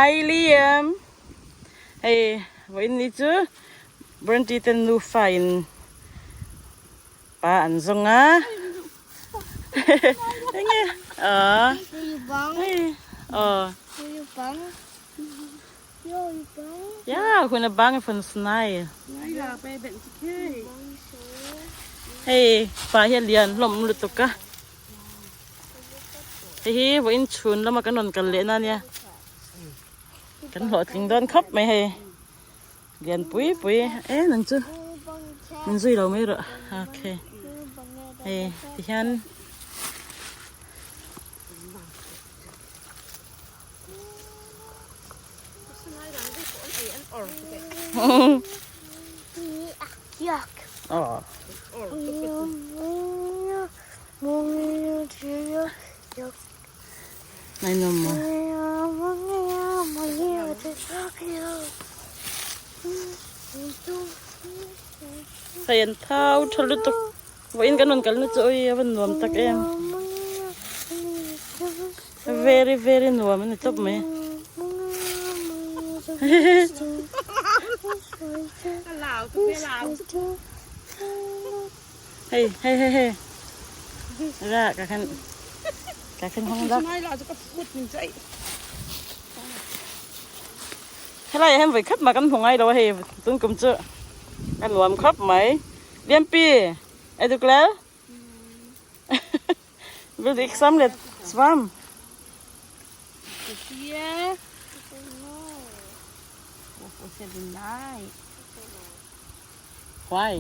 Hi Liam! Hei vawiin ni chu Burnty te nufa in pa an zawng a. Enge? Aw. Hei. Aw. Ya, hun a bang fun snai. Hei pa hi a lian hlawm lutuk a. Hei hi vawiin chhun lama kan rawn kal leh na ania. Kan hlawhtling dawn khawp mai hei. Lian pui pui e nang chu min zui lo mai rawh. Okay. Hei tihian Hei an thau tha lutuk vawiin kan rawn kalna chu awi a va nuam tak em. Very very nuam a ni tawp mai. Hei hei hei hei ra ka khan ka khan hong dak. Helai ah hian vawi khat mah kan hmu ngai lo a hei tun kum chu a nuam khawp mai. Lianpi ei duk lel. Vil du ikke samle svamp? Why?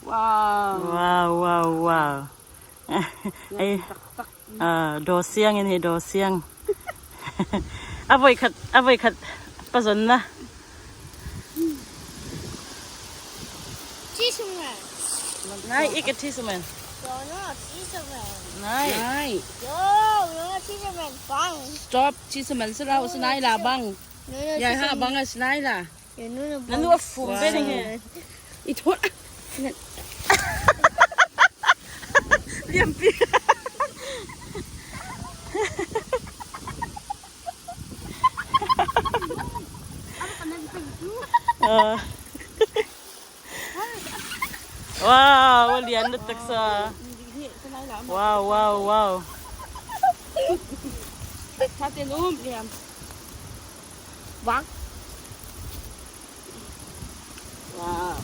Wow. Wow, wow, wow. Hei, daw siang in hei daw siang. A voi khat, a voi khat pazawn na. Nei, ikke tissemand. Nei. Nei. Bang. Stop. Tissemand se la se nai la bang. Yai ha bang a se nai la. Na nu a fum ve ding he. I thot. Liampi. Wow, a lian lutuk sa. Wow, wow, wow. Bang. Wow.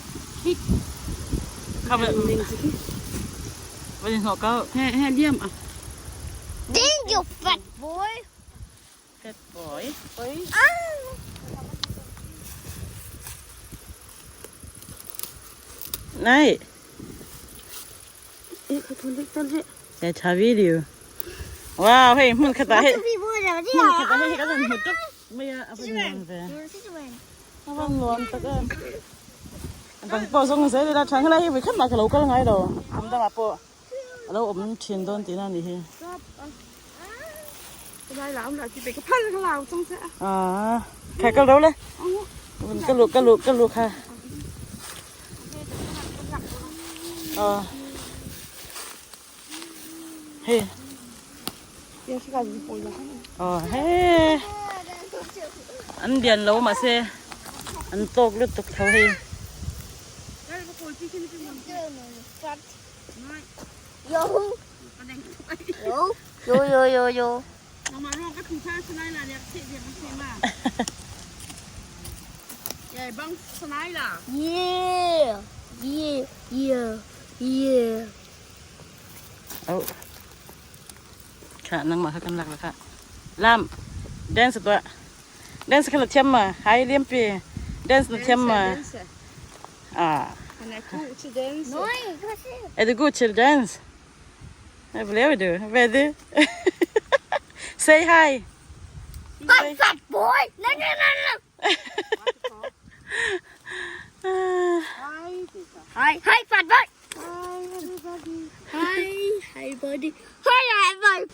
Kha va va in hnawh kau. He he liam a. Ding you fat boy. Fat boy. Này. Để chụp video. Wow, hei hmun khat ah hei hmun khat ah hei kan hmu tuk mai a a van nuam ve. A van nuam tak em. Dang pawh zawng zel ila tha helai hi vui khat mah ka lo kal ngai lo. Kum dangah pawh a lo awm thin dawn tihna a nih hi. Aaa khai kal ro le. Ka luh ka luh ka luh kha. Aw. Hei. Aw he. An lian lo mahse an tawk lutuk tho hei. Yo yo yo yo. Yeah yeah yeah yeah. Oh. Kha nangmah kha kan lak la kha. Lam dance tuah. Dance kha la thiam ma. Hai Liampi. Dance na thiam ma. Ah. Er du god til dans? Hvad laver du? Hvad er det? Say hi. Hi fat boy. No no no no. Hi hi fat boy. Hi hi buddy. Hi hi buddy.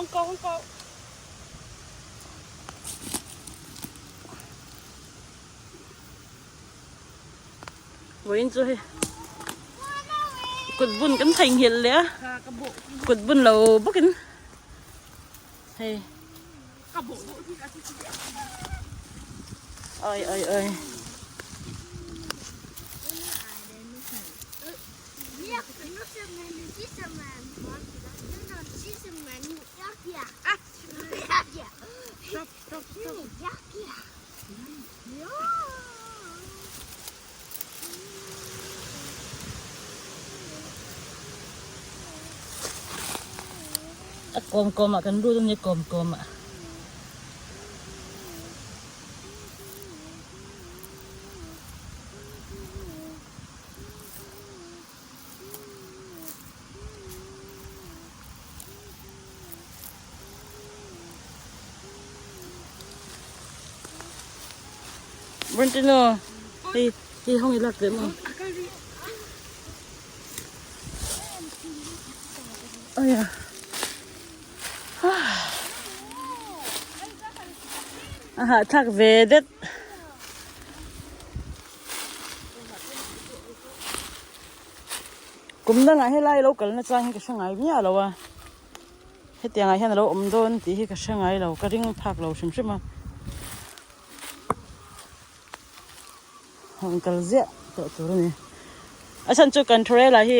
Hong ko hong ko. Vawiin chu hei kut bun kan theihnghilh leh a kut bun lo bawkin hei oi oi oi. A kawm kawm ah kan lut a nia kawm kawm ah. Valentino hei hei hawng i lak ve maw aya a hahthlak ve det. Kum dangah helai lo kalna chang hi ka hre ngai miah lo a, hetiangah hian a lo awm dawn tih hi ka hre ngai lo, ka ring phak lo hrim hrim a. Rawn kal ziah tawh tur a ni. A chhan chu kan Thorela hi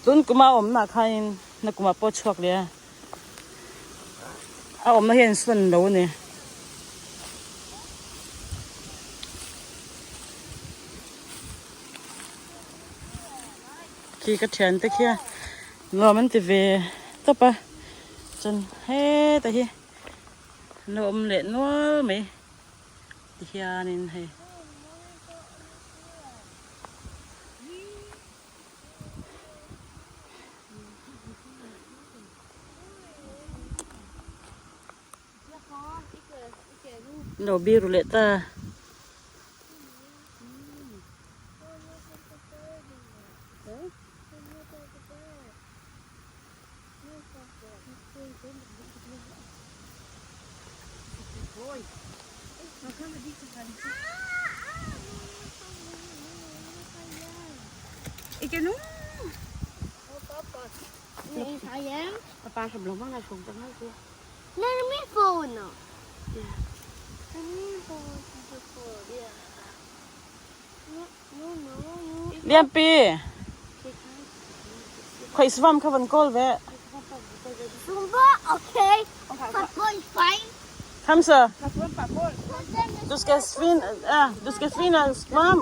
tun kuma a awmnaah khanin nakumah pawh a chhuak leh a, a awmna hian sawn lo a ni. Khi ka thian te khia nuam an ti ve tawp a chuan heta hi an lo awm leh nual mai ti hianin hei. Lo biru leh ta. Lianpi, Khawi savam kha van kawl ve. Kom så. Du skal finde, ja, du skal finde svam.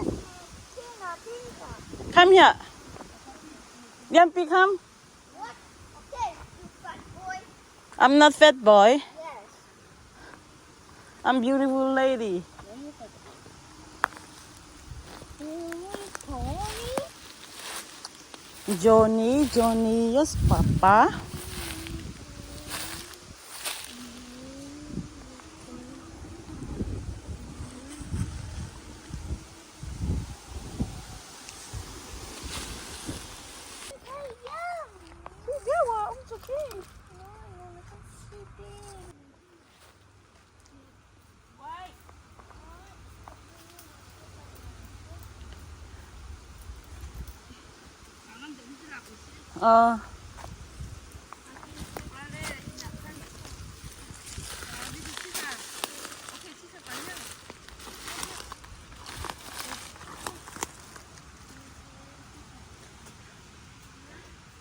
Kom her. Lianpi, kom. I'm not fat boy. I'm beautiful lady. Johnny, Johnny, yes papa. Ờ.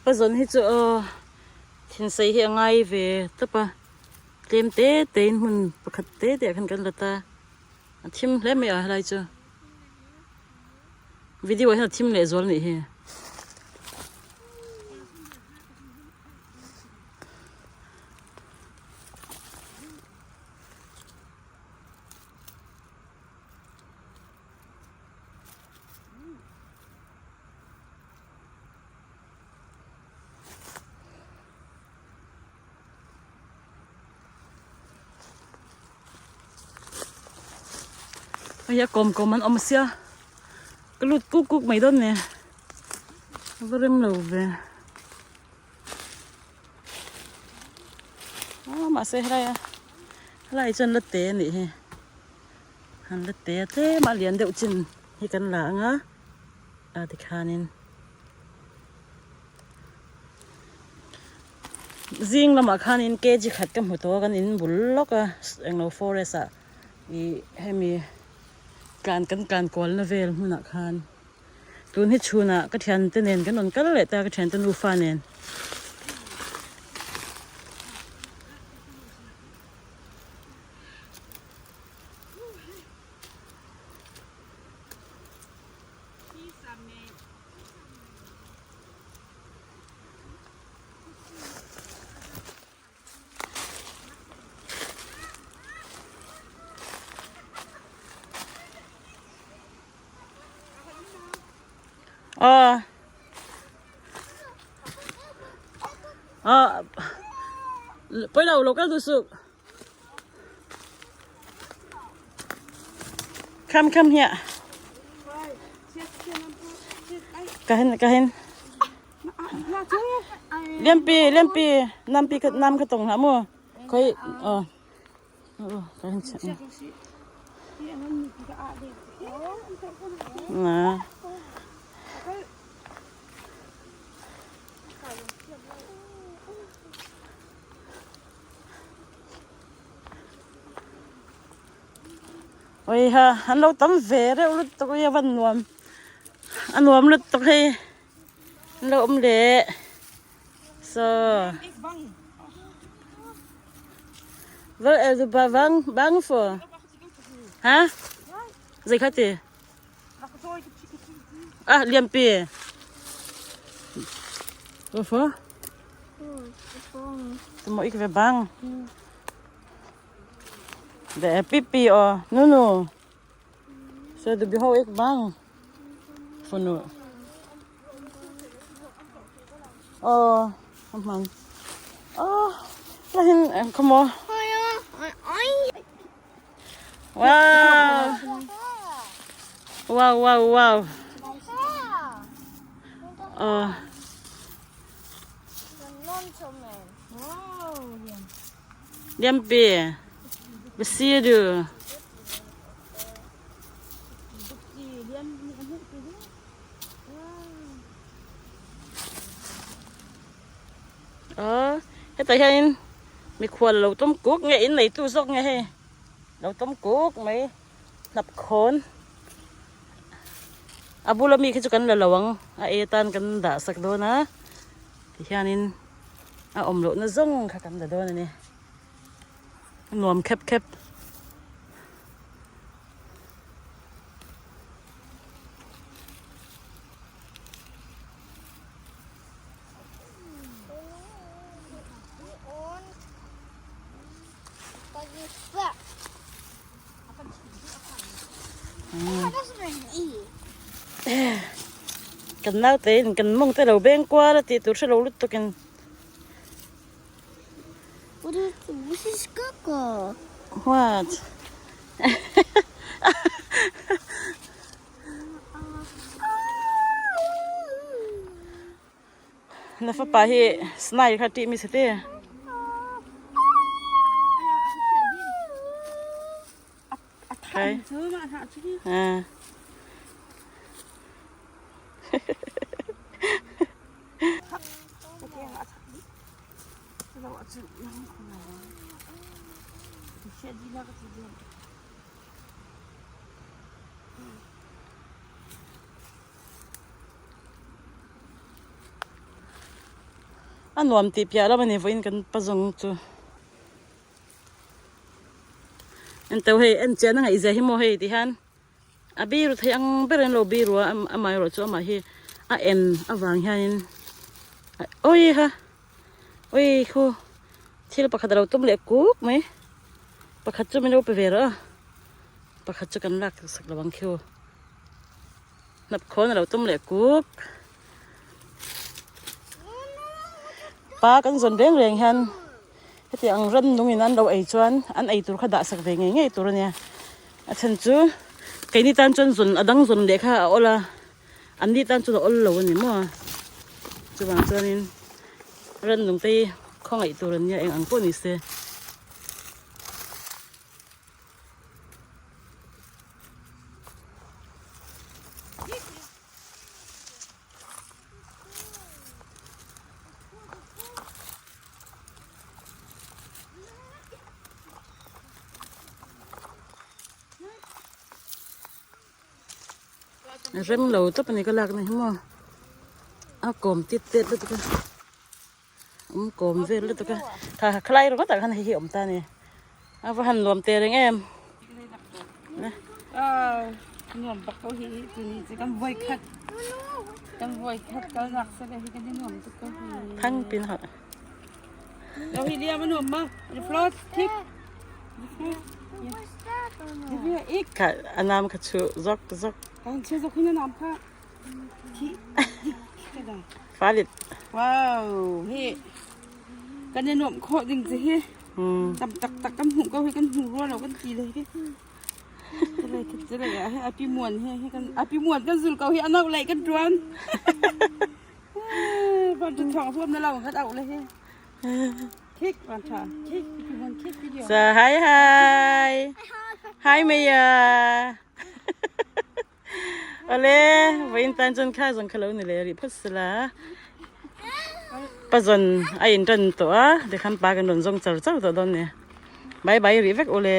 Pazawn hi chu aw thinsei hi a ngai ve tawp a tlem te te in hmun pakhat te te ah khan kan la ta a thim hle mai a helai chu video ah hian a thim leh zual anih hi. Hei a kawm kawm an awm sia ka lut kuk kuk mai dawn nia a va rem lo ve. Mahse helai a helai chuan la te anih hi. Han la te a tlem a lian deuh chin hi kan la ang a a tikhanin zing lamah khanin kg khat ka hmu tawh a kan in bul lawk a englo forest ah ih hemi tlan kan tlan kualna vel hmunah khan. Tun hi chhunah ka thiante nen kan rawn kal leh ta ka thiante nufa nen. Aw aw pawi lo lo kal duh suh kham kham hiah ka hen ka hen lianpi lianpi nampi kha nam kha tawng hlah maw khoi aw Oi ha an lo tam ve reuh lutuk a van nuam a nuam lutuk hei an lo awm leh. So. Wat er du bang bang for? Ha? Zei kha ti? Ah, liam pi. Wat voor? Toen moet ik weer bang. De pipi oh, nunu. So du behoor ik bang. Voor nu. Aw a hman aw la hin eng khaw maw wow wow wow wow aw lianpi basiru. Ờ hetah hianin mikhual lo tum kuk nge in neitu zawk nge hei lo tum kuk mai hnap khawn a bula mi khi chu kan la lo ang a ei atan kan dah sak dawn a tihianin a awm lohna zawng kha kan la dawn a ni nuam khep khep. Kan naute in kan mawng te lo beng kual a tih tur hre lo lutuk in. What is what is Coco? What? Na fapa hi snai kha tih mi sate. Okay. Ah. A nuam tih piah lam a ni vawiin kan pa zawng chu. Engto hei en chian a ngaihzia hi maw hei ti hian a biru thei ang ber in lo biru a amaherawh chu amah hi a en avang hianin awi ha awi khu thil pakhat a lo tum leh kuk mai pakhat chu min lo pe ve rawh a pakhat chu kan lak sak lo ang khiu hnap khawn a lo tum leh kuk pa kan zawn reng reng hian. Heti ang ram nungin an lo ei chuan an ei tur kha dah sak ve ngei ngei tur a nia. A chhan chu keini tan chuan zawn a dang zawn leh kha a awl a, an ni tan chuan a awl lo a ni maw. Chuvang chuanin ran nung te hi khawngaih tur an nia eng ang pawh ni se. Rem lo tawp a ni ka lakna hi maw a kawm tit tet lutuk a awm kawm vel lutuk a tha khalai ringawt ah khan hei hi a awm ta a ni a va han nuam teh reng em. Nuam bak ko hi tu ni chu kan voi khat kan voi khat kal nak se le hi kan nuam tuk ko hi. Thang pin ha. Lo hi lia ma nuam ma float thik. Kha anam kha chu zok zok. Kan chu zok hin anam kha. Thi. Falit. Wow hi kan nuam kho ding chi hi. Tam tak tak kan hmuh ko hi kan hmu rua lo kan ti le hi. Api muan he kan api muan kan zul ko hi anau lei kan tuan. Van tu thong huam na lo kan au le hi. Khik van tha. Khik api muan khik video. So hi hi. Hi Maya. Awle vawiin tan chuan kha zawng kha lo ni leh rih phawt sela. Pa zawn a in tan tawh a tikhan pa kan rawn zawng char char tawh dawn a ni. Bye bye rih vek awle.